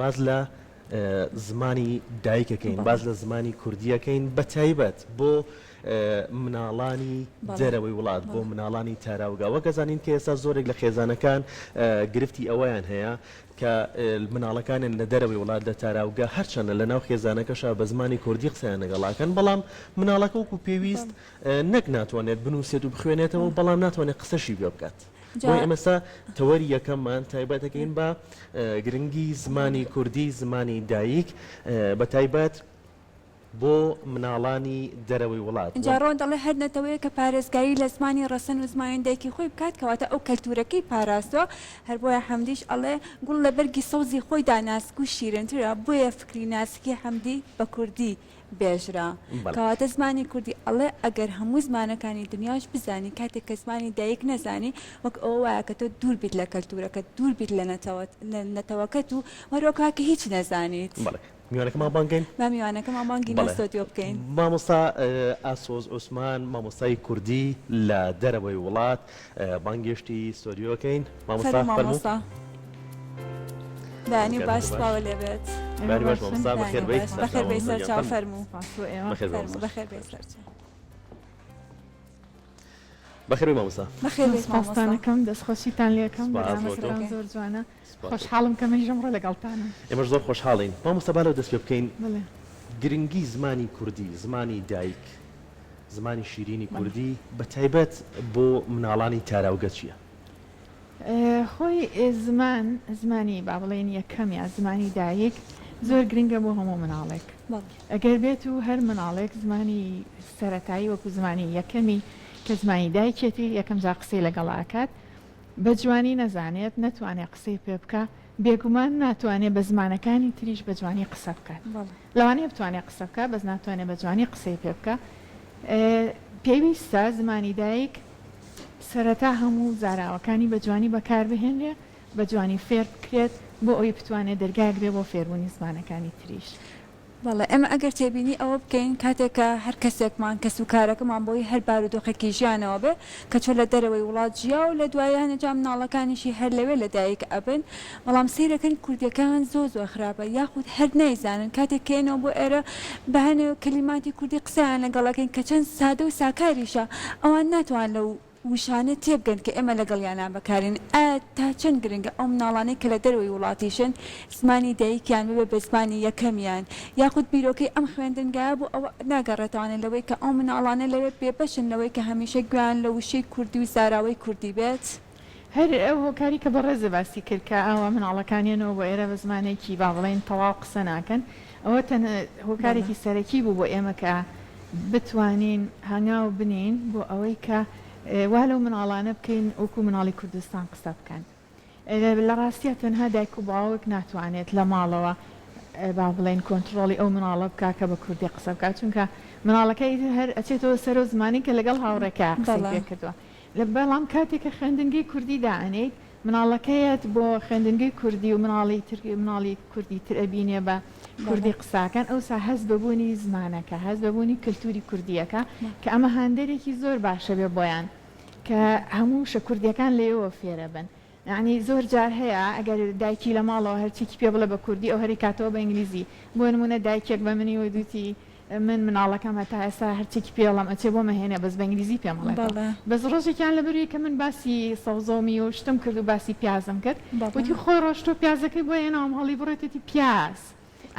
باس لە زمانی دایک ئەکەین، باس لە زمانی کوردی ئەکەین بە تایبەت بۆ مناڵانی دەرەوەی وڵات، بۆ مناڵانی تاراوگە. وەک ئەزانین کە ئێستا زۆرێک لە خێزانەکان گرفتی ئەوەیان هەیە کە مناڵەکانیان لە دەرەوەی وڵات لە تاراوگە هەرچەندە لە ناو خێزانەکەشا بە زمانی کوردی قسەیان لەگەڵ ئەکەن بەڵام مناڵەکە وەکو پێویست نەک ناتوانێت بنووسێت و بخوێنێتەوە بەڵام ناتوانێت قسەشی پێ بکات. بۆیە ئێمە ئێستا تەوەری یەکەممان تایبەت دەکەین بە گرنگی زمانی کوردی، زمانی دایک بە تایبەت بۆ مناڵانی دەرەوەی وڵات. ئینجا ڕۆن دەڵێ هەر نەتەوەیەک کە پارێزگاری لە زمانی ڕەسەن و زمانی دایکی خۆی بکات کەواتە ئەو کەلتوورەکەی پاراستووە، هەر بۆیە حەمدیش ئەڵێ گوڵ لە بەرگی سەوزی خۆیدا ناسک و شیرنترە، بۆیە فکری ناسکی حەمدی بە کوردی بێژرا. کەواتە زمانی کوردی ئەڵێ ئەگەر هەموو زمانەکانی دنیاش بزانی کاتێک کە زمانی دایک نەزانی وەک ئەوە وایە کە تۆ دوور بیت لە کەلتوورەکەت دوور بیت لە نەتەوەت لە نەتەوەکەت و هەروەک وایە کە هیچ نەزانیت. بەڵێ. میوانەکەمان بانگکەین؟ با میوانەکەمان بانگی ناو بەڵێ. ستۆدیۆ بکەین. مامۆستا ئاسۆز عوسمان مامۆستای کوردی لە دەرەوەی وڵات بانگێشتی ستۆدیۆ کەین. مامۆستا فەرموو فەرموو. مامۆستا. بەیانی باش سڵاوە لێ بێت. بەیانی باش مامۆستا بەخێر بێیت. بەخێر بێی سەرچاو فەرموو. بەخێر بێی مامۆستا. بەخێر بێی سەرچاو. بەخێر بێی مامۆستا. بەخێر بێیت مامۆستا. سپاستان ئەکەم دەستخۆشیتان لێ ئەکەم بەرنامەکەتان زۆر جوانە خۆشحاڵم کە منیش ئەمڕۆ لەگەڵتانم. ئێمەش زۆر خۆشحاڵین مامۆستا با لەوە دەست پێ بکەین گرنگی زمانی کوردی زمانی دایک زمانی شیرینی کوردی بە تایبەت بۆ مناڵانی تاراوگە چییە؟ خۆی زمان، زمانی با بڵێین یەکەم یا زمانی دایک زۆر گرنگە بۆ هەموو مناڵێک. ئەگەر بێت و هەر مناڵێک زمانی سەرەتایی وەکو زمانی یەکەمی کە زمانی دایکێتی یەکەم جار قسەی لەگەڵا ئەکات بە جوانی نەزانێت نەتوانێت قسەی پێ بکا بێگومان ناتوانێت بە زمانەکانی تریش بە جوانی قسە بکات. لەوانەیە بتوانێت قسە بکات بەس ناتوانێت بە جوانی قسەی پێ بکا. پێویستە زمانی دایک سەرەتا هەموو زاراوەکانی بە جوانی بەکار بهێنرێ، بە جوانی فێر بکرێت بۆ ئەوەی بتوانێت دەرگایەک بێ بۆ فێربوونی زمانەکانی تریش. بەڵێ، ئێمە ئەگەر تێبینی ئەوە بکەین کاتێک کە هەر کەسێکمان، کەسوکارەکەمان بەهۆی هەر بارودۆخێکی ژیانەوە بێ کە چۆن لە دەرەوەی وڵات ژیا و لە دوایی هەنێ جار مناڵەکانیشی هەر لەوێ لە دایک ئەبن، بەڵام سەیرەکەن کوردیەکەیان زۆر زۆر خراپە یاخود هەر نایزانن کاتێک کە یەنەوە بۆ ئێرە بە هەنێ کەلیماتی کوردی قسەیان لەگەڵ ئەکەین کە چەند سادە و ساکاریشە ئەوان ناتوان لەو وشانە تێبگەن کە ئێمە لەگەڵیانا بەکارێن ئایا تا چەند گرنگە ئەو مناڵانەی کە لە دەرەوەی وڵاتیشن زمانی دایکیان ببێ بە زمانی یەکەمیان یاخود بیرۆکەی ئەم خوێندنگایە بۆ ئەوە ناگەڕێتەوانێ لەوەی کە ئەو مناڵانە لەوێ بێبەشن لەوەی کە هەمیشە گوێیان لە وشەی کوردی و زاراوەی کوردی بێت؟ هەر ئەو هۆکاری کە بەڕێزت باسی کرد کە ئاوا مناڵەکان یەنەوە بۆ ئێرە بە زمانێکی با بڵێین تەواو قسە ناکەن ئەوە تەنها هۆکارێکی سەرەکی بوو بۆ ئێمە کە بتوانین هەنگاو بنێین بۆ ئەوەی کە وا لەو مناڵانە بکەین وەکوو مناڵی کوردستان قسە بکەن. لە ڕاستیا تەنها دایک و باوک ناتوانێت لە ماڵەوە با بڵێین کۆنتڕۆڵی ئەو مناڵە بکا کە بە کوردی قسە بکات چونکە مناڵەکە ئیتر هەر ئەچێتەوە سەر ئەو زمانەی کە لەگەڵ هاوڕێکەیا قسەی پێ کردووە بەڵام کاتێک کە خوێندنگەی کوردی دائەنێیت مناڵەکەیەت بۆ خوێندنگەی کوردی و مناڵی تر مناڵی کوردی تر ئەبینێ بە کوردی قساکەن ئەوسا هەست بە بوونی زمانەکە هەست بە بوونی کلتوری کوردیەکە کە ئەمە هاندەرێکی زۆر باشە بێ بۆیان کە هەموو وشە کوردیەکان لەوێوە فێرەبن یەعنی زۆر جار هەیە ئەگەر دایکی لە ماڵەوە هەرچیکی پێ بڵێ بە کوردی ئەو هەری کاتەوە بە ئینگلیزی بۆ نمونە دایکێک بە منی وتوتی من مناڵەکەم هەتا ئێستا هەرچیکی پێ ئەڵێم ئەچێ بۆم ئەهێنێ بەس بە ئینگلیزی پێم ئەڵێتەوە بەڵێ. بەس ڕۆژێکیان لەبەروی کە من باسی سەوزە و میوە و شتم کرد و باسی پیازم کرد بەڵێ. وتی خۆی ڕۆشتوە پیازەکەی بۆ هێناوم هەڵی بڕێت وتی پیاز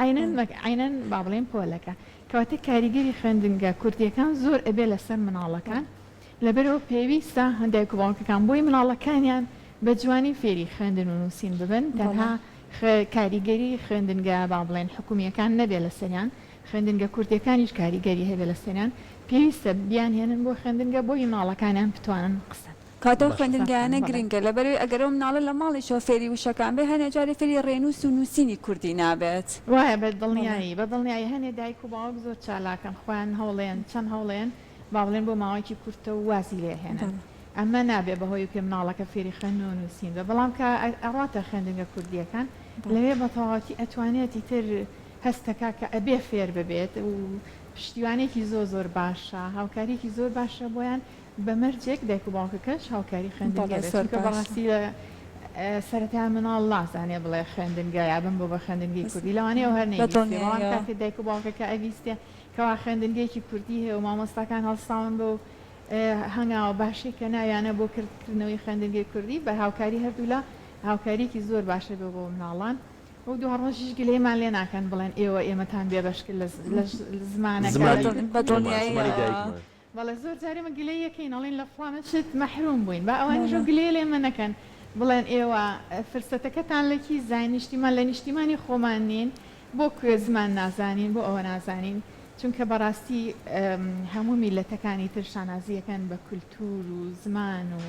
عەینەن مەک عەینەن با بڵێین پۆلەکە کەواتە کاریگەری خوێندنگە کوردیەکان زۆر ئەبێ لەسەر مناڵەکان لەبەرئەوە پێویستە دایک و باوکەکان بۆی مناڵەکانیان بە جوانی فێری خوێندن و نووسین ببن تەنها کاریگەری خوێندنگە با بڵێن حکومیەکان نەبێ لەسەریان خوێندنگە کوردیەکانیش کاریگەری هەبێ لەسەریان پێویستە بیانهێنن بۆ خوێندنگە بۆی مناڵەکانیان بتوانن قسە کەواتە ئەو باشە. خوێندنگایانە بکەن بەڵێ. گرنگە لەبەرئەوەی ئەگەر ئەو مناڵە لە ماڵیشەوە فێری وشەکان بێت هەنێ جارێ فێری ڕێنووس و نووسینی کوردی نابێت. وایە بە بەڵێ. دڵنیایی بە دڵنیایی هەنێ دایک و باوک زۆر چالاکن خۆیان هەوڵێن چەند هەوڵێن با بڵێن بۆ ماوەیەکی کورتە و وازی لێ ئەهێنن بەڵێ. ئەمە نابێ بە هۆی کە مناڵەکە فێری خوێندن و نووسین بێ بەڵام کە ئەڕواتە خوێندنگە کوردییەکان بەڵێ. لەوێ بە تەواوەتی ئەتوانێت ئیتر هەستەکا کە ئەبێ فێر ببێت و پشتیوانێکی زۆر زۆر باشە هاوکاریەکی زۆر باشە بۆیان بە مەرجێک دایک و باوکەکەش هاوکاری خوێندنگە بەڵێ بێت زۆر چونکە باشە. بەڕاستی لە. سەرەتا مناڵ نازانێ بڵێ خوێندنگە یا بم بۆ بە خوێندنگەی کوردی لەوانەیە ئەو هەر نەیبیستێ بەڵام کاتێ دایک و باوکەکە ئەبیستێ کەوا خوێندنگەیەکی کوردی هەیە و مامۆستاکان هەڵساون بەو هەنگاوە باشەی کە ناویانە بۆ کردنەوەی خوێندنگەی کوردی بە هاوکاری هەردوولا هاوکاریەکی زۆر باشە بێ بۆ مناڵان و دوا ڕۆژیش گلەیمان لێ ناکەن بڵێن ئێوە ئێمەتان بێبەش کرد لە زمانەکە. زمانی دایکمان. بەڵێ زۆر جار ئێمە گلەیی ئەکەین ئەڵێین لە فڵانە شت مەحروم بووین با ئەوانیش ئەو گلەیە لێمە نەکەن بڵێن ئێوە فرسەتەکەتان لە کیس داین نیشتیمان لە نیشتیمانی خۆمان نین بۆ کوێ زمان نازانین بۆ ئەوە نازانین چونکە بەڕاستی هەموو میللەتەکانی تر شانازی ئەکەن بە کولتور و زمان و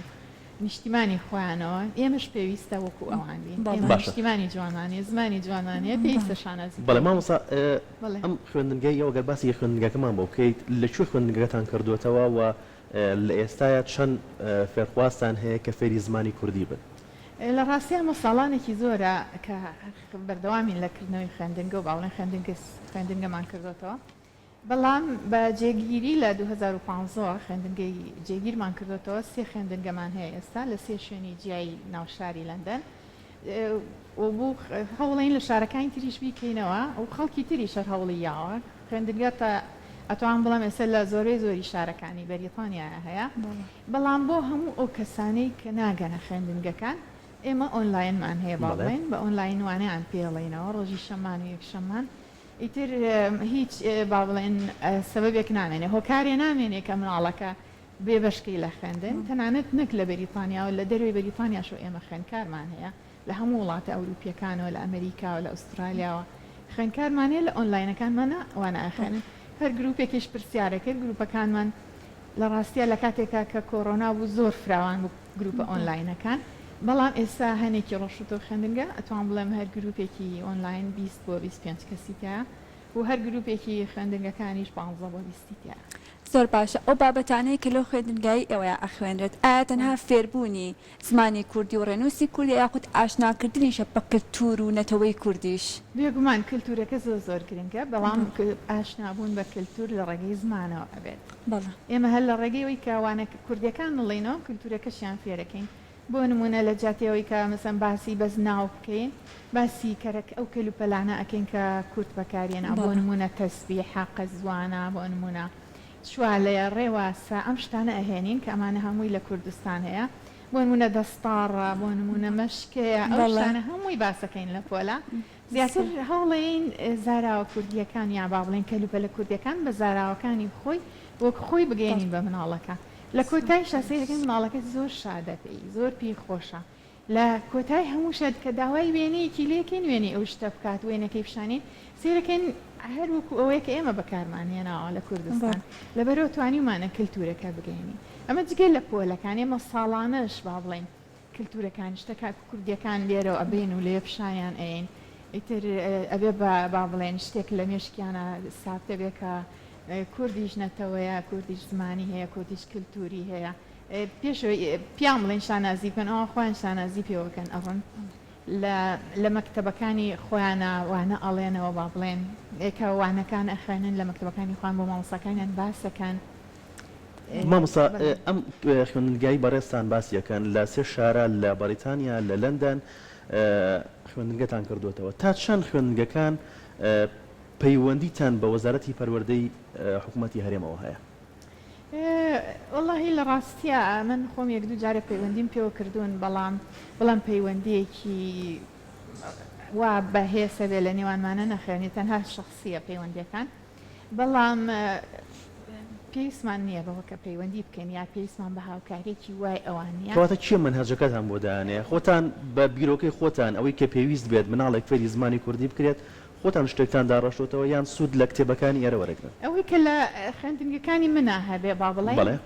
نیشتیمانی خۆیانەوە ئێمەش پێویستە وەکو ئەوان بین ئێمە باشە. نیشتیمانی جوانمان هەیە زمانی جوانمان هەیە پێویستە شانازی بەڵێ پێوە بکەین. مامۆستا بەڵێ. ئەم خوێندنگەی ئێوە گەر باسی خوێندنگەکەمان بۆ بکەیت لە کوێ خوێندنگەکەتان کردووەتەوە و لە ئێستایا چەند فێرخوازتان هەیە کە فێری زمانی کوردی بن؟ لە ڕاستیا ئەمە ساڵانێکی زۆرە کە بەردەوامین لە کردنەوەی خوێندنگە و باڵێن خوێندنگە خوێندنگەمان کردۆتەوە بەڵام بە جێگیری لە 2015 وە خوێندنگەی جێگیرمان کردۆتەوە، سێ خوێندنگەمان هەیە ئێستا لە سێ شوێنی جیای ناو شاری لەندەن و بۆ هەوڵین لە شارەکانی تریش بیکەینەوە و خەڵکی تریش هەر هەوڵی یاوە خوێندنگە تا ئەتوانم بڵێم ئێستا لە زۆربەی زۆری شارەکانی بەریتانیایا هەیە بەڵام بۆ هەموو ئەو کەسانەی کە ناگەنە خوێندنگەکان ئێمە ئۆنلاینمان هەیە با بڵێین بە ئۆنلاین وانەیان پێڵێینەوە ڕۆژی شەممان و یەکشەممان ئیتر هیچ با بڵێن سەبەبێک نامێنێ هۆکارێ نامێنێ کە مناڵەکە بێ بەشکەی لە خوێندن تەنانەت نەک لە بەریتانیاوە لە دەرەوەی بەریتانیاشەوە ئێمە خوێندکارمان هەیە لە هەموو وڵاتە ئەوروپیەکانەوە لە ئەمریکاوە لە ئوسترالیاوە خوێندکارمان هەیە لە ئۆنلاینەکانمانە وانە ئەخوێنن هەر گروپێکیش پرسیارە کرد گروپەکانمان لە ڕاستیا لە کاتێکا کە کۆرۆنا بوو زۆر فراوان بوو گروپە ئۆنلاینەکان بەڵام ئێستا هەنێکی ڕۆشتۆ خوێندنگە ئەتوان بڵێم هەر گروپێکی ئۆنلاین 20 بۆ 25 کەسی تیایە و هەر گروپێکی خوێندنگەکانیش 15 بۆ 20 تیایە. زۆر باشە ئەو بابەتانەی کە لەو خوێندنگایەی ئێوەیا ئەخوێنرێت ئایا تەنها فێربوونی زمانی کوردی و ڕێنووسی کوردیە یاخود ئاشناکردنیشە بە کلتور و نەتەوەی کوردیش؟ بێگومان کلتورەکە زۆر زۆر گرنگە بەڵام ئاشنابوون بە کلتور لە ڕێگەی زمانەوە ئەبێت. ئێمە هەر لە ڕێگەی ئەوەی کە وانە کوردیەکان ئەڵێینەوە کلتورەکەشیان فێرەکەین بۆ نموونە لە جیاتی ئەوەی کە مەسەن باسی بەس ناو بکەین باسی کەرەک ئەو کەلوپەلانە ئەکەین کە کورد بەکاریێنا بۆ نموونە تەسبیحە قەزوانە بۆ نموونە چوالەیە، ڕێواسە، ئەم شتانە ئەهێنین کە ئەمانە هەمووی لە کوردستان هەیە، بۆ نموونە دەستاڕە، بۆ نموونە مەشکەیە، ئەو شتانە هەمووی باسەکەین لە پۆلا. زیاتر هەوڵەیەین زاراوە کوردییەکان یا با بڵێین کەلوپەلە کوردییەکان بە زاراوەکانی خۆی وەک خۆی بگەیەنین بە مناڵەکە. لە کۆتایشا سەیرەکەین مناڵەکە زۆر شادە پێی، زۆر پێی خۆشە. لە کۆتای هەموو شت کە داوای وێنەیەکی لێ کەین وێنەی ئەو شتە بکات وێنەکەی پیشانین سەیرەکەین هەر وەکو ئەوەیە کە ئێمە بەکارمان هێناوە لە کوردستان لەبەرئەوە توانیومانە کلتورەکە بگەیەنین ئەمە جگە لە پۆلەکان ئێمە ساڵانەش با بڵێین کلتورەکان شتەکە کوردیەکان لێرەوە ئەبەین و لێ پیشانیان ئەیەین ئیتر ئەبێ بە با بڵێن شتێک لە مێشکیانە سابتە بێ کە کوردیش نەتەوەیە کوردیش زمانی هەیە کوردیش کلتوری هەیە پێش ئەوەی پیان بڵێن شانازی بکەن ئەوان خۆیان شانازی پێوە کەن ئەڕۆن لە لە مەکتەبەکانی خۆیانە وانە ئەڵێنەوە با بڵێن کە وانەکان ئەخوێنن لە مەکتەبەکانی خۆیان بۆ مامۆستاکانیان باسەکەن. مامۆستا ئەم خوێندنگای بەڕێزتان باسی ئەکەن لە سێ شارە لە بەڕیتانیا لە لەندەن خوێندنگەتان کردووەتەوە تا چەند خوێندنگەکان پەیوەندیتان بە وەزارەتی پەروەردەی حکوومەتی هەرێمەوە هەیە؟ وەڵاهی لە ڕاستیا من خۆم یەک دوو جارێ پەیوەندیم پێوە کردوون بەڵام بڵێم پەیوەندیەکی وا بەهێز هەبێ لە نێوانمانە نەخێر تەنها شەخسیە پەیوەندیەکان بەڵام پێویستمان نییە بەوە کە پەیوەندی بکەین یا پێویستمان بە هاوکاریەکی وای ئەوان نییە. کەواتە کێ مەنهەجەکەتان بۆ دانێ؟ خۆتان بە بیرۆکەی خۆتان ئەوەی کە پێویست بێت مناڵێک فێری زمانی کوردی بکرێت خۆتان شتێکتان داڕشتۆتەوە یان سوود لە کتێبەکانی ئێرە وەرەگرن؟ ئەوەی کە لە خوێندنگەکانی منا هەبێ با بڵێین بەڵێ.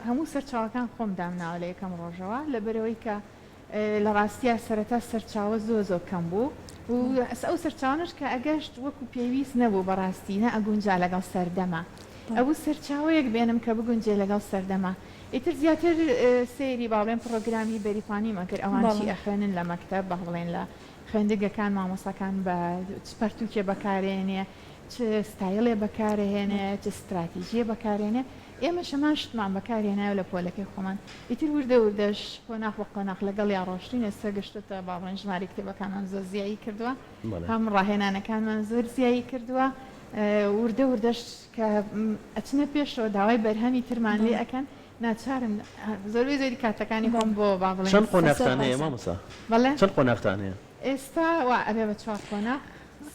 هەموو سەرچاوەکان خۆم دامناوە لە یەکەم ڕۆژەوە لەبەرئەوەی کە لە ڕاستیا سەرەتا سەرچاوە زۆر زۆر کەم بوو و ئەو سەرچاوانەش کە ئەگەشت وەکو پێویست نەبوو بەڕاستی نەئەگونجا لەگەڵ سەردەما ئەبوو سەرچاوەیەک بێنم کە بگونجێ لەگەڵ سەردەما ئیتر زیاتر سەیری با بڵێم پڕۆگرامی بەریتانیم ئەکرد ئەوان چی ئەخوێنن لە مەکتەب با بڵێن لە خوێندنگەکان مامۆستاکان بە چ پەرتووکێ بەکارێنێ، چ ستایڵێ بەکارەهێنێ، چ ستراتیژیێ بەکارێنێ. ئێمەش هەمان شتمان بەکار هێنایەوە لە پۆلەکەی خۆمان. ئیتر وردە وردەش قۆناغ بە قۆناغ لەگەڵیا ڕۆشتین، ئێستا گەشتۆتە با بڵێین ژمارەی کتێبەکانمان زۆر زیایی کردووە، هەم ڕاهێنانەکانمان زۆر زیایی کردووە، وردە وردەش کە ئەچنە پێشەوە داوای بەرهەمی ترمان لێ ئەکەن، ناچارم زۆربەی زۆری کاتەکانی خۆم بۆ با بڵێین چەند قۆناغتان هەیە مامۆستا؟ بەڵێ؟ چەند قۆناغتان هەیە؟ ئێستا وا ئەبێ بە چوار قۆناغ،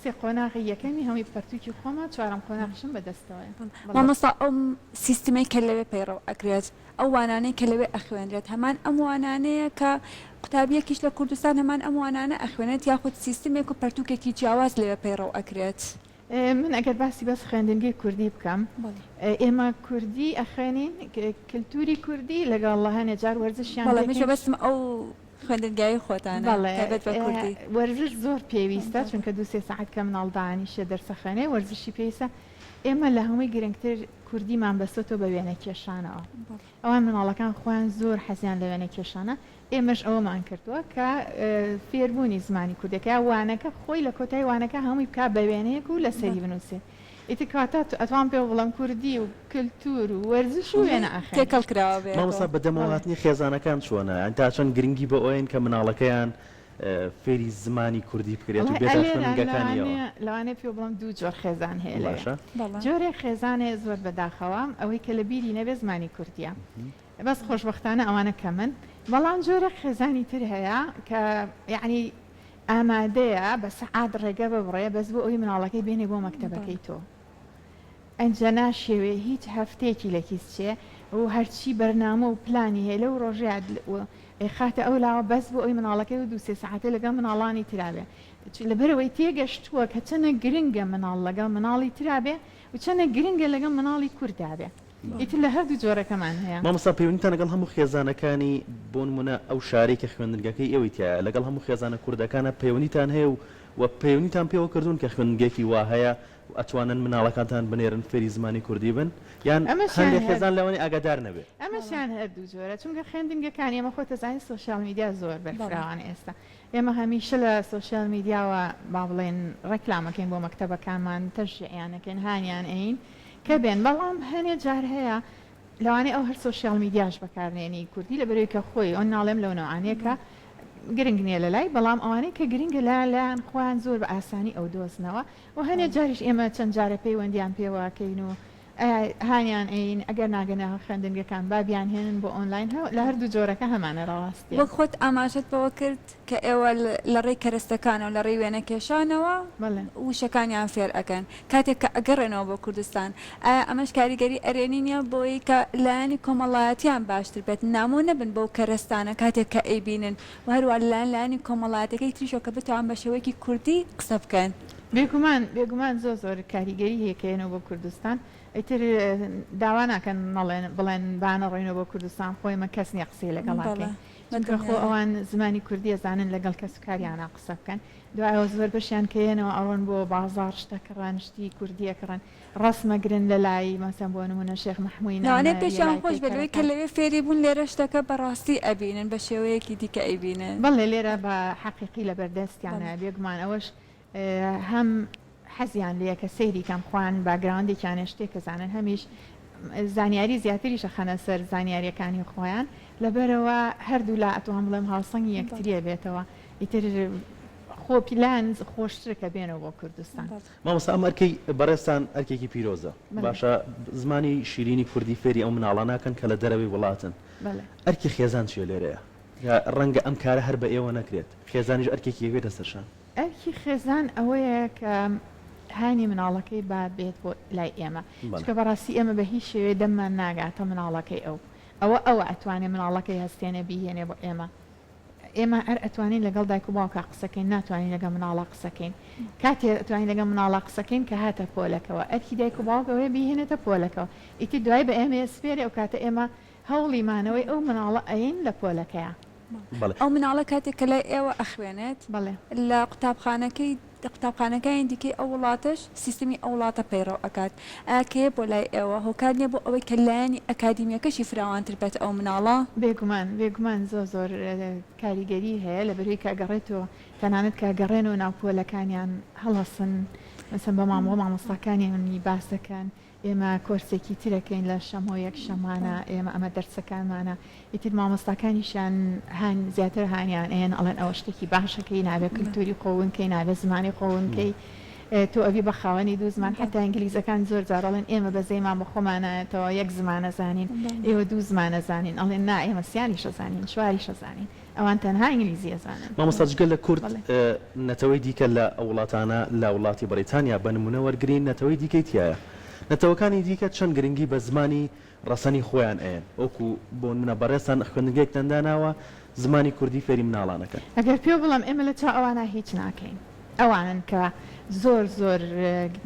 سێ قۆناغی یەکەمی هەمووی پەرتووکی خۆمە، چوارەم قۆناغیشم بە دەستەوەیە. بەڵێ. مامۆستا ئەو سیستمەی کە لەوێ پەیڕەو ئەکرێت، ئەو وانانەی کە لەوێ ئەخوێنرێت هەمان ئەم وانانەیە کە قوتابییەکیش لە کوردستان هەمان ئەم وانانە ئەخوێنێت یاخود سیستمێک و پەرتووکێکی جیاواز لەوێ پەیڕەو ئەکرێت؟ من ئەگەر باسی بەس خوێندنگەی کوردی بکەم ئێمە کوردی ئەخوێنین کلتوری کوردی لەگەڵ هەنێ جار وەرزشیان بەڵێ منیش مەبەستم ئەو خوێندنگایەی خۆتانە تایبەت بە کوردی. وەرزش زۆر پێویستە چونکە دوو سێ سەعات کە مناڵ دانیشێ دەرس ئەخوێنێ وەرزشی پێویستە ئێمە لە هەمووی گرنگتر کوردیمان بەستۆتەوە بە وێنەکێشانەوە ئەوان مناڵەکان خۆیان زۆر حەزیان لە وێنەکێشانە ئێمەش ئەوەمان کردووە کە فێربوونی زمانی کوردیەکە یا وانەکە خۆی لە کۆتای وانەکە هەمووی بکا بە وێنەیەک و لەسەری بنووسێ. ئیتر کەواتە ئەتوانم پێ بڵێم کوردی و کلتور و وەرزش و وێنە ئەخوێنین. تێکەڵ کراوە بەیەکەوە. مامۆستا بە دەمەوە هاتنی خێزانەکان چۆنە؟ یانی تا چەند گرنگی بە ئەوەیەن کە مناڵەکەیان فێری زمانی کوردی بکرێت و وەڵای بێتە ئەلێرە خوێندنگەکانیەوە؟ لەوانەیە لەوانەیە پێ بڵێم دوو جۆر خێزان هەیە لەوێ. باشە. بەڵێ. جۆرێک خێزان هەیە زۆر بەداخەوە ئەوەی کە لە بیری نەبێ زمانی کوردیە. بەس خۆشبەختانە ئەوانە کەمن بەڵام جۆرێک خێزانی تر هەیە کە یەعنی ئامادەیە بە سەعات ڕێگە ببڕێ بەس بۆ ئەوەی مناڵەکەی بێنێ بۆ مەکتەبەکەی تۆ ئەنجا ناشیەوێ هیچ هەفتەیەکی لە کیس چێ و هەرچی بەرنامە و پلانی هەیە لەو ڕۆژەیا ئەیخاتە ئەو لاوە بەس بۆ ئەوەی مناڵەکەی و دوو سێ سەعاتێ لەگەڵ مناڵانی ترا بێ لەبەرئەوەی تێگەشتووە کە چەنە گرنگە مناڵ لەگەڵ مناڵی ترا بێ و چەنە گرنگە لەگەڵ مناڵی کوردا بێ. ئیتر لە هەردوو جۆرەکەمان هەیە. مامۆستا پەیوەندیتان لەگەڵ هەموو خێزانەکانی بۆ نمونە ئەو شارەی کە خوێندنگەکەی ئێوەی تیایە لەگەڵ هەموو خێزانە کوردەکانا پەیوەندیتان هەیە و وە پەیوەندیتان پێوە کردوون کە خوێندنگەیەکی وا هەیە و ئەتوانن مناڵەکانتان بنێرن فێری زمانی کوردی بن یان ئەمەشیان هەندێک هەر خێزان لەوانەیە ئاگادار نەبێ؟ ئەمەشیان هەردوو جۆرە چونکە خوێندنگەکانی ئێمە خۆت ئەزانی سۆشیال میدیا زۆر بەرفراوانە ئێستا ئێمە هەمیشە لە سۆشیال میدیاوە با بڵێین ڕێکلام ئەکەین بۆ مەکتەبەکانمان تەشجیعیان ئەکەین هانیان ئەیین کە بێن بەڵام هەنێ جار هەیە لەوانەیە ئەو هەر سۆشیال میدیاش بەکار نێنی کوردی لەبەرەوەی کە خۆی ئەو ناڵێم لەو نەوعانەیە کە گرنگ نییە لەلای بەڵام ئەوانەی کە گرنگە لایان لایان خۆیان زۆر بە ئاسانی ئەو دۆزنەوە و هەنێ جاریش ئێمە چەند جارە پەیوەندیان پێوەکەین و هانیان ئەیین ئەگەر ناگەنە خوێندنگەکان با بیانهێنن بۆ ئۆنلاین لە هەردوو جۆرەکە هەمانە ڕاستیە. وەک خۆت ئاماژەت بەوە کرد کە ئێوە لە ڕێی کەرەستەکانەوە لە ڕێی وێنەکێشانەوە وشەکانیان فێر ئەکەن کاتێک کە ئەگەڕێنەوە بۆ کوردستان ئایا ئەمەش کاریگەری ئەرێنی نیە بۆی کە لایەنی کۆمەڵایەتیان باشتر بێت نامۆ نەبن بەو کەرەستانە کاتێک کە ئەیبینن و هەروا لەلایەن لایەنی کۆمەڵایەتەکەی تریشەوە کە بتوان بە شێوەیەکی کوردی قسە بکەن. بێگومان بێگومان زۆر زۆر کاریگەری هەیە کە یەنەوە بۆ کوردستان ئیتر داوا ناکەن نەڵێن بڵێن با نەڕۆینەوە بۆ کوردستان خۆ ئێمە کەس نیە قسەی لەگەڵا بەڵێ کەین چونکە خۆ بەدڵنیایە. ئەوان زمانی کوردی ئەزانن لەگەڵ کەسوکاریانا قسە بکەن دوای ئەوە زۆر بەشیان کە یەنەوە ئەڕۆن بۆ بازاڕ شت ئەکڕن شتی کوردی ئەکڕن ڕەسم ئەگرن لەلای مەسەن بۆ نمونە شێخ مەحموی لەوانەیە نەمر پێشیان لەلای خۆش بێت لەوەی کە پەیکەرەکان. لەوێ فێری بوون لێرە شتەکە بە ڕاستی ئەبینن بە شێوەیەکی دیکە ئەیبینن. بەڵێ لێرە بە حەقیقی لەبەر بەڵێ. دەستیانە بێگومان ئەوەش هەم حەزیان لێیە کە سەیری کەن خۆیان background ێکیان هەیە شتێک ئەزانن هەمیش زانیاری زیاتریش ئەخەنە سەر زانیاریەکانی خۆیان لەبەرئەوە هەردوولا ئەتوانم بڵێم هاوسەنگی یەکتری ئەبێتەوە ئیتر خۆ پیلان خۆشترە کە بێنەوە بۆ کوردستان. مامۆستا ئەم ئەرکەی بەڕێزتان ئەرکێکی پیرۆزە باشە زمانی شیرینی کوردی فێری ئەو مناڵانە کەن کە لە دەرەوەی وڵاتن ئەرکی خێزان چیە لێرەیە ڕەنگە ئەم کارە هەر بە ئێوە نەکرێت خێزانیش ئەرکێکی ئەبێتە سەر شان. ئەرکی خێزان ئەوەیە کە هانی مناڵەکەی با بێت بۆ لای ئێمە چونکە بەڕاستی ئێمە بە هیچ شێوەیە دەممان ناگاتە مناڵەکەی ئەو ئەوە ئەوە ئەتوانێ مناڵەکەی هەستێنێ بیهێنێ بۆ ئێمە ئێمە هەر ئەتوانین لەگەڵ دایک و باوکا قسەکەین ناتوانین لەگەڵ مناڵا قسەکەین کاتێ ئەتوانین لەگەڵ مناڵا قسەکەین کە هاتە پۆلەکەوە ئەرکی دایک و باوک ئەوەیە بیهێنێتە پۆلەکەوە ئیتر دوای بە ئێمەیە سپێرێ ئەو کاتە ئێمە هەوڵی مانەوەی ئەو مناڵە ئەیەین لە پۆلەکەیا. بەڵێ. ئەو مناڵە کاتێک کە لای ئێوە ئەخوێنێت بەڵێ. لە قوتابخانەکەی قوتابخانەکانی دیکەی ئەو وڵاتەش سیستمی ئەو وڵاتە پەیڕەو ئەکات ئایا کەیە بۆ لای ئێوە هۆکار نیە بۆ ئەوەی کە لایەنی ئەکادیمیەکەشی فراوانتر بێت ئەو مناڵە؟ بێگومان بێگومان زۆر زۆر کاریگەری هەیە لەبەرئەوەی کە ئەگەڕێتەوە تەنانەت کە ئەگەڕێنەوە ناو پۆلەکانیان هەڵەسن مەسەن بە مامۆ مامۆستاکانیانی باس دەکەن. ئێمە کۆرسێکی ترەکەین لە شەمۆ یەک شەمانە ئێمە ئەمە دەرسەکانمانە ئیتر مامۆستاکانیشیان هان زیاتر هانیان ئەیەن ئەڵێن ئەوە شتێکی باشەکەی نابێ کلتوری خۆ ون کەی نابێ زمانی خۆ ون کەی تۆ ئەبی بە خاوەنی دوو زمان حەتا ئینگلیزەکان زۆر جار ئەڵێن ئێمە بەزەیمان بە خۆمان نایەتەوە یەک زمان ئەزانین ئێوە دوو زمان ئەزانین ئەڵێن نا ئێمە سیانیش ئەزانین چواریش ئەزانین ئەوان تەنها ئینگلیزی ئەزانن. مامۆستا جگە لە کورد نەتەوەی دیکە لە ئەو وڵاتانە لە وڵاتی بەڕیتانیا بە نمونە وەرگرین نەتەوەی دیکەی تیایە نەتەوەکانی دیکە چەند گرنگی بە زمانی ڕەسەنی خۆیان ئەیەن وەکو بۆنمونە بەڕێزتان خوێندنگەیەکتان داناوە زمانی کوردی فێری مناڵان ئەکەن. ئەگەر پێو بڵێم ئێمە لە چاو ئەوانە هیچ ناکەین ئەوانن کە زۆر زۆر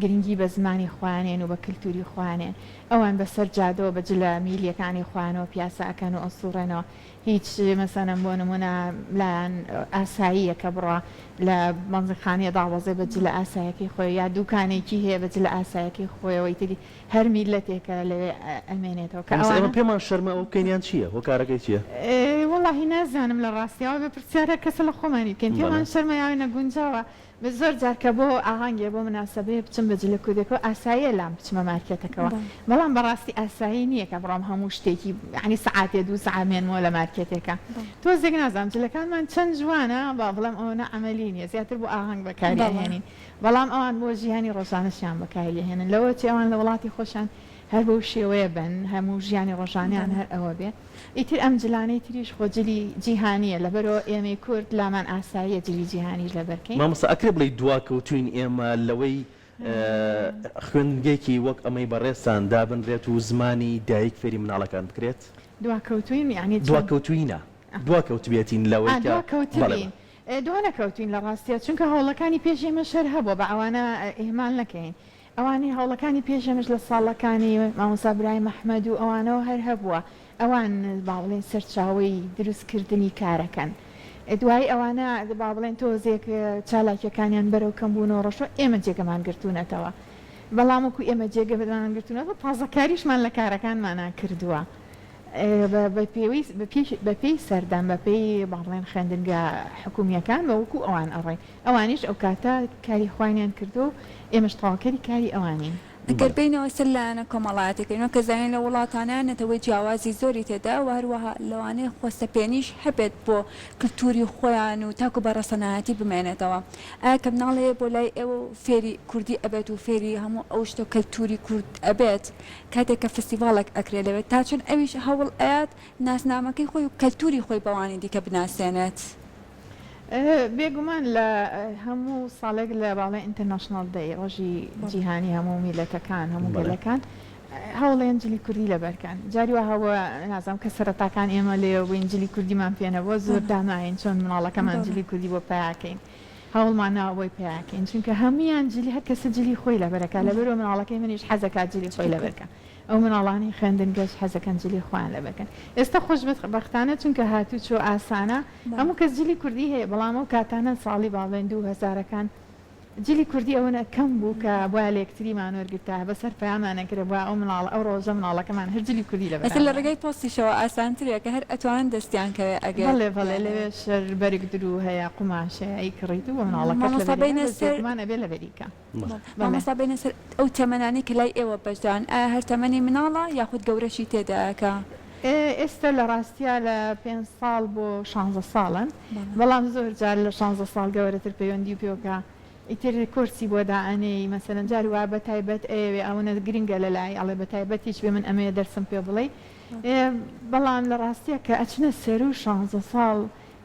گرنگی بە زمانی خۆیانێن و بە کلتوری خۆیانێن ئەوان بە سەر جادەوە بە جلە میلیەکانی خۆیانەوە پیاسە ئەکەن و ئەسوڕێنەوە هیچ مەسەلەن بۆ نمونە لایان ئاساییە کە بڕوا لە بەنزینخانەیە دابەزێ بە جلە ئاسایەکەی خۆی یا دوکانێکی هەیە بە جلە ئاسایەکەی خۆیەوە ئیتری هەر میللەتێکە لەوێ ئەمێنێتەوە کە مامۆستا ئێمە ئەوانە. پێمان شەرمە ئەوە بکەین یان چییە؟ هۆکارەکەی چییە؟ وەڵاهی نازانم لە ڕاستیا ئەوە بێ پرسیارە کەسە لە خۆمانی بکەین بەڵێ. پێمان شەرمە یا نەگونجاوە بەس زۆر جار کە بۆ ئاهەنگێ بۆ مناسەبەیە بچم بە جلە کوردەکەوە ئاساییە لام بچمە مارکێتەکەوە بەڵام بەڕاستی ئاسایی نییە کە بڕۆم هەموو شتێکی یانی سەعاتێ دوو سەعات بمێنمەوە لە مارکێتێکا تۆزێک نازانم جلەکانمان چەند جوانە با بڵێم ئەوەنە عەمەلی نییە زیاتر بۆ ئاهەنگ بەکاری ئەهێنین بەڵام ئەوان بۆ ژیانی ڕۆژانەشیان بەکاری ئەهێنن لەوە چێ ئەوان لە وڵاتی خۆشیان هەر بەو شێوەیە بن هەموو ژیانی ڕۆژانەیان هەر ئەوە بێ ئیتر ئەم جلانەی تریش خۆ جلی جیهانیە لەبەرئەوە ئێمەی کورد لامان ئاساییە جلی جیهانیش لەبەر کەین. مامۆستا ئەکرێ بڵێی دواکەوتوین ئێمە لەوەی خوێندنگەیەکی وەک ئەمەی بەڕێزتان دابنرێت و زمانی دایک فێری مناڵەکان بکرێت؟ دواکەوتوین یانی چۆن؟ دواکەوتوینە دواکەوتبێتین لەوەی کە بەڵێ بەڵێ. دوانەکەوتوین لە ڕاستیا چونکە هەوڵەکانی پێش ئێمەش هەر هەبووە با ئەوانە ئیهمال نەکەین ئەوانەی هەوڵەکانی پێش ئێمەش لە ساڵەکانی مامۆستا برایم ئەحمەد و ئەوانەوە هەر هەبووە ئەوان با بڵێین سەرچاوەی دروست کردنی کارەکەن دوایی ئەوانە با بڵێن تۆزێک چالاکیەکانیان بەرەو کەم بوونەوە ڕۆشتوە ئێمە جێگەمان گرتوونەتەوە بەڵام وەکو ئێمە جێگەمان گرتوونەتەوە تازەکاریشمان لە کارەکانمانا کردووە بە پێی سەردەم، بە پێی با بڵێن خوێندنگا حکوومییەکان بە وەکوو ئەوان ئەڕۆین. ئەوانیش ئەو کاتە کاری خۆیانیان کردووە و ئێمەش تەواوکەری کاری ئەوانین. ئەگەر بێینەوە سەر لایەنە کۆمەڵایەتیەکەی، وەک ئەزانین لە وڵاتانە نەتەوەی جیاوازی زۆری تێدایە و هەروەها لەوانەیە خۆسەپێنیش هەبێت بۆ کلتوری خۆیان و تاکو بە ڕەسەنایەتی بمێنێتەوە. ئایا کە مناڵ هەیە بۆ لای ئێوە و فێری کوردی ئەبێت و فێری هەموو ئەو شتە کەلتوری کورد ئەبێت، کاتێک کە فستیڤاڵێک ئەکرێ لەوێ تا چەند ئەویش هەوڵ ئەیات ناسنامەکەی خۆی و کەلتوری خۆی بەوانی دیکە بناسێنێت؟ بێگومان لە هەموو ساڵێک لە باڵای International Day ڕۆژی جیهانی هەموو میلەتەکان هەموو گەلەکان هەوڵێن جلی کوردی لەبەرکەن جاری وا هەبووە نازانم کە سەرەتاکان ئێمە لێوە بووین جلی کوردیمان پێ نەبووە زۆر داماین چۆن مناڵەکەمان جلی کوردی بۆ پەیاکەین هەوڵمان ناوە بۆی پەیاکەین چونکە هەموویان جلی هەر کەسە جلی خۆی لەبەرەکا لەبەرەوە مناڵەکەی منیش حەزەکات جلی خۆی لەبەرکا ئەو مناڵانەی خوێندنگەش حەزەکەن جلی خۆیان لەبەرکەن ئێستا خۆشبەختانە چونکە هاتوچۆ ئاسانە هەموو کەس جلی کوردی هەیە بەڵام ئەو کاتانە ساڵی با بڵێین دوو هەزارەکان جلی کوردی ئەوەنە کەم بوو کە بوایە لە یەکتریمان وەرگرتایە بەسەر پەیامان ئەکرا بوایە ئەو مناڵە ئەو ڕۆژە مناڵەکەمان هەر جلی کوردی لەبەرا ئێستا لە بوایە. ڕێگای پۆستیشەوە ئاسانترە کە هەر ئەتوانن دەستیان کەوێ ئەگەر بەڵێ بەڵێ بیانەوێت. لەوێش هەر بەرگ دروو هەیە قوماش هەیە ئەیکڕیت و بۆ مناڵەکەت مامۆستا لەبەری بێینە بەس سەر بێگومان ئەبێ لەبەری کا. بەڵێ. بەڵێ. مامۆستا بێینە سەر ئەو تەمەنانەی کە لای ئێوە بەشدارن ئایا هەر تەمەنی مناڵە یاخود گەورەشی تێدایە کە. ئێستا لە ڕاستیا لە پێنج ساڵ بۆ شانزە ساڵن بەڵام زۆر جار لە شانزە ساڵ گەوەرەتر پەیوەندی پێوە کە ئیتر کۆرسی بۆ دائەنێی مەسەلەن جاری وایە بە تایبەت ئەیەوێ ئەوەنە گرنگە لەلای ئەڵێ بە تایبەتیش بێ من ئەمەوێ دەرسم پێ بڵێی بەڵام لە ڕاستیا کە ئەچنە سەروو شانزە ساڵ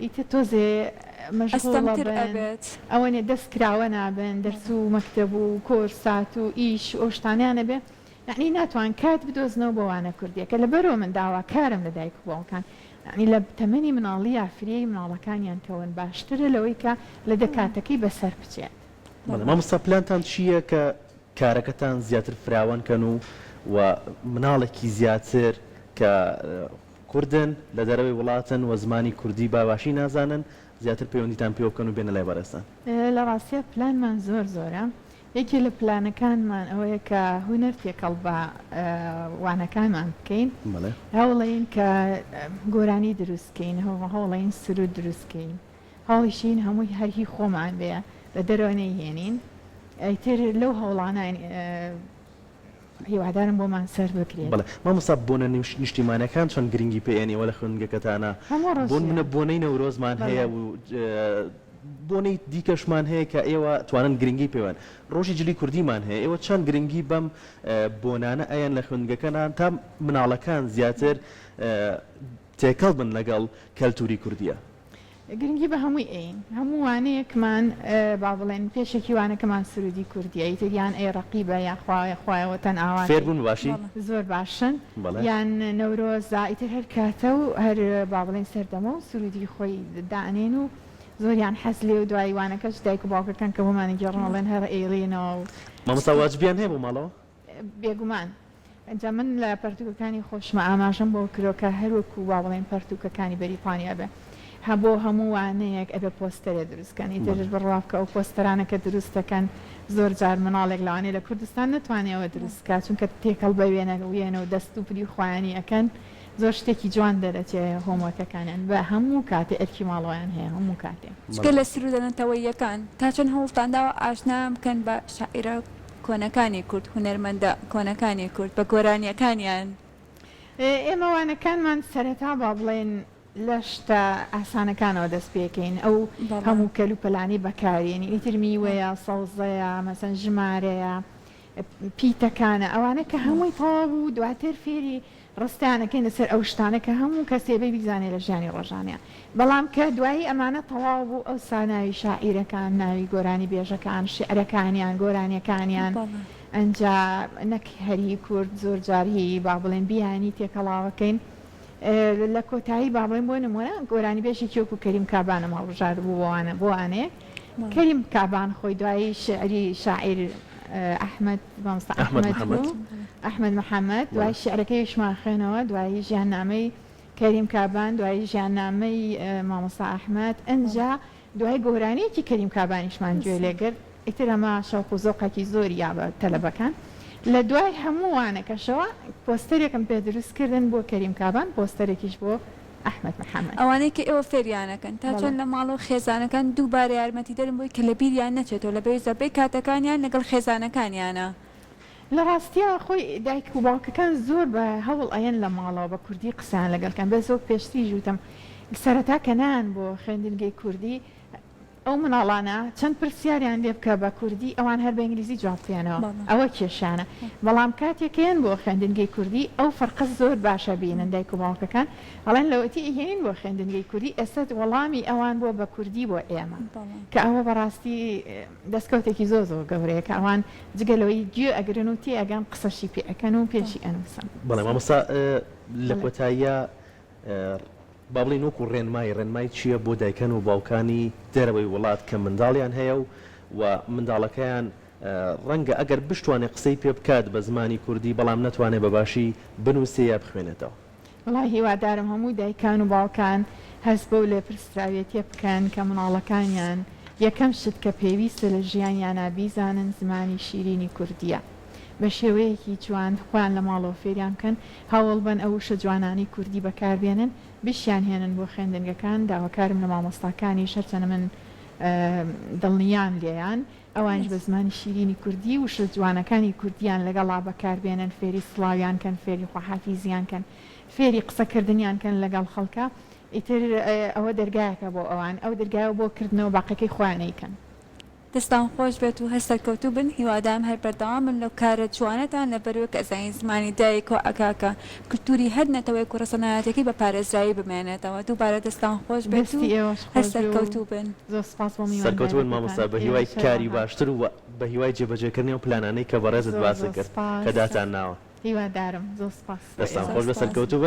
ئیتر تۆزێ مەشغوڵە ئەستەمتر بن ئەبێت. ئەوەنێ دەست کراوە نابن دەرس و مەکتەب و کۆرسات و ئیش و ئەو شتانەیان ئەبێ یەعنی ناتوان کات بدۆزنەوە بۆ وانە کوردیەکە لەبەرئەوە من داواکارم لە دایک و باوکان یەعنی لە تەمەنی مناڵیا فریای مناڵەکانیان کەون باشترە لەوەی کە لە دە کاتەکەی بەسەر بچێت. بەڵێ مامۆستا پلانتان چییە کە کارەکەتان زیاتر فراوان کەن و و مناڵێکی زیاتر کە کوردن لە دەرەوەی وڵاتن و زمانی کوردی با باشی نازانن زیاتر پەیوەندیتان پێوە بکەن و بێنە لای بەڕێزتان؟ لە ڕاستیا پلانمان زۆر زۆرە یەکێ لە پلانەکانمان ئەوەیە کە هونەر تێکەڵ بە وانەکانمان بکەین، هەوڵەین کە گۆرانی دروست کەین، هەوڵەین سروود دروست کەین، هەوڵیشین هەمووی هەر هی خۆمان بێ لە دەرەوە نەیهێنین، ئیتر لەو هەوڵانەین. هیوادارم بۆمان سەر بگرێت. بەڵێ مامۆستا بۆنە نیشتیمانەکان چۆن گرنگی پێ ئەیەن ئێوە لە خوێندنگەکەتانا؟ هەموو ڕۆژ بۆ نمونە بۆنەی نەورۆزمان بەڵێ. هەیە و بۆنەی دیکەشمان هەیە کە ئێوە توانن گرنگی پێ بەن ڕۆژی جلی کوردیمان هەیە ئێوە چەند گرنگی بەم بۆنانە ئەیەن لە خوێندنگەکەنان تا مناڵەکان زیاتر تێکەڵ بن لەگەڵ کەلتوری کوردیە؟ گرنگی بە هەمووی ئەیین هەموو وانەیەکمان با بڵێن پێشەکی وانەکەمان سرودی کوردیە ئیتر یان ئەی ڕەقیبە یا خوایە خوایە وەتەن ئاواتەی فێر بوون باشی؟ زۆر باشن بەڵێ. یان نەورۆزە ئیتر هەر کاتە و هەر با بڵێن سەردەمە و سرودی خۆی دائەنێن و زۆریان حەز لێ و دوایی وانەکەش دایک و باوکەکان کە بۆمان ئەگێڕن ئەڵێن هەر ئەیڵێنەوە و مامۆستا واجبیان هەیە بۆ ماڵەوە؟ بێگومان. ئینجا من لە پەرتوکەکانی خۆشما ئاماژەم بەوە کردوە کە هەر وەکو با بڵێین پەرتوکەکانی بەریتانیا بێ هە بۆ هەموو وانەیەک ئەبێ پۆستەرێ دروست کەن ئیتر بڕوا بکە ئەو پۆستەرانە کە دروست دەکەن زۆر جار مناڵێک لەوانەیە لە کوردستان نەتوانێ ئەوە دروست کا چونکە تێکەڵ بە وێنە وێنە و دەست و پلی خۆیانی ئەکەن زۆر شتێکی جوان دەرەچێ homework ەکانیان بە هەموو کاتێ ئەرکی ماڵەوەیان هەیە هەموو کاتێ. جگە لە سروودە نەتەوەییەکان، تا چەند هەوڵتان داوە ئاشنایان بکەن بە شاعیرە کۆنەکانی کورد، هونەرمەندە کۆنەکانی کورد بە گۆرانییەکانیان؟ ئێمە وانەکانمان سەرەتا با بڵێین لە شتە ئاسانەکانەوە دەست پێکەین، ئەو هەموو کەلوپەلانەی بەکارێنین، ئیتر میوەیە، سەوزەیە، مەسەن ژمارەیە، پیتەکانە، ئەوانە کە هەمووی تەواو بوو دواتر فێری ڕستەیان ئەکەین لەسەر ئەو شتانە کە هەموو کەسێ بێ بیزانێ لە ژیانی ڕۆژانەیا بەڵام کە دوایی ئەمانە تەواو بوو ئەوسا ناوی شاعیرەکان ناوی گۆرانی بێژەکان شیعرەکانیان گۆرانیەکانیان ئەنجا نەک هەر هی کورد زۆر جار هی با بڵێن بیانی تێکەڵاوەکەین لە کۆتایی با بڵێن بۆ نمونە گۆرانی بێژێکی وەکو کەریم کابانم هەڵبژارد بوو بۆ وانە بۆ وانەیەک کەریم کابان خۆی دوایی شیعری شاعیر ئەحمەد مامۆستا ئەحمەد ئەحمەد محەمەد. بوو ئەحمەد محەمەد بەڵێ. دوای شیعرەکەیشمان خوێنەوە دوایی ژیاننامەی کەریم کابان دوایی ژیاننامەی مامۆستا ئەحمەد ئنجا دوای گۆرانیەکی کەریم کابانیشمان گوێ لێ گرت ئیتر ئەمە شەوق و زۆقێکی زۆری یا بە تەلەبەکان لە دوای هەموو وانەکەشەوە پۆستەرێکم پێ دروست کردن بۆ کەریم کابان پۆستەرێکیش بۆ ئەحمەد محەمەد. ئەوانەی کە ئێوە فێریانەکەن تا بەڵێ. چەند لە ماڵ و خێزانەکان دووبارە یارمەتیدەرن بۆی کە لەبیریان نەچێتەوە لە بەوی زۆربەی کاتەکانیان لەگەڵ خێزانەکانیانە. لە ڕاستیا خۆی دایک و باوکەکان زۆر بە هەوڵ ئەیەن لە ماڵەوە بە کوردی قسەیان لەگەڵ کەن بەس وەک پێشتریش وتم سەرەتا کە نایەن بۆ خوێندنگەی کوردی ئەو مناڵانە چەند پرسیاریان لێ بکە بە کوردی ئەوان هەر بە ئینگلیزی جواب دێنەوە ئەوە کێشانە بەڵام کاتێک کە یەن بۆ خوێندنگەی کوردی ئەو فەرقە زۆر باش ئەبینن دایک و باوکەکان ئەڵێن لەوەتی ئەیهێنین بۆ خوێندنگەی کوردی ئێستا وەڵامی ئەوان بووە بە کوردی بۆ ئێمە کە ئەوە بەڕاستی دەستکەوتێکی زۆر زۆر گەورەیە کە ئەوان جگە لەوەی گوێ ئەگرن و تێ ئەگەن قسەشی پێ ئەکەن و پێشی ئەنووسن. بەڵێ مامۆستا لە کۆتاییا با بڵێین وەکو ڕێنمایی، ڕێنمایی چییە بۆ دایکان و باوکانی دەرەوەی وڵات کە منداڵیان هەیە و و منداڵەکەیان ڕەنگە ئەگەر بشتوانێ قسەی پێ بکات بە زمانی کوردی بەڵام نەتوانێ بە باشی بنووسێ یا بخوێنێتەوە؟ وەڵا هیوادارم هەموو دایکان و باوکان هەست بەو لێپرسراوێتیە بکەن کە مناڵەکانیان یەکەم شت کە پێویستە لە ژیانیانا بیزانن زمانی شیرینی کوردیە بە شێوەیەکی جوان خۆیان لە ماڵەوە فێریان بکەن هەوڵبەن ئەو وشە جوانانەی کوردی بەکار بێنن بشیان هێنن بۆ خوێندنگەکان داواکارم لە مامۆستاکانیش هەرچەنە من دڵنیام لێیان ئەوانیش بە زمانی شیرینی کوردی وشە جوانەکانی کوردیان لەگەڵا بەکار بێنن فێری سڵاویان کەن فێری خواحافیزیان کەن فێری قسە کردنیان کەن لەگەڵ خەڵکا ئیتر ئەوە دەرگایەکە بۆ ئەوان ئەو دەرگایە بۆ کردنەوە باقیەکەی خۆیان ئەیکەن. دەستان خۆش بێت و هەر سەرکەوتوو بن هیوادارم هەر بەردەوام بن لەو کارە جوانەتان لەبەروەی کە ئەزانین زمانی دایک وا ئەکا کە کلتوری هەر نەتەوەیەک و ڕەسەنایەتیەکەی بە پارێزراوی بمێنێتەوە دووبارە دەستان خۆش بێت و دەستی ئێوەش هەر خۆش بێ و سەرکەوتوو بن. زۆر سپاس بۆ سەرکەوتوو بن مامۆستا میوانداریەکەتان بە هیوای ئێوەش کاری هەروەها. باشتر و بە هیوای جێبەجێکردنی ئەو پلانانەی کە بەڕێزت زۆر باست زۆر کرد کە سپاس داتان ناوە. هیوادارم زۆر سپاس بۆ دەستان ئێوەش. خۆش بێت سپاس. سەرکەوتوو بن.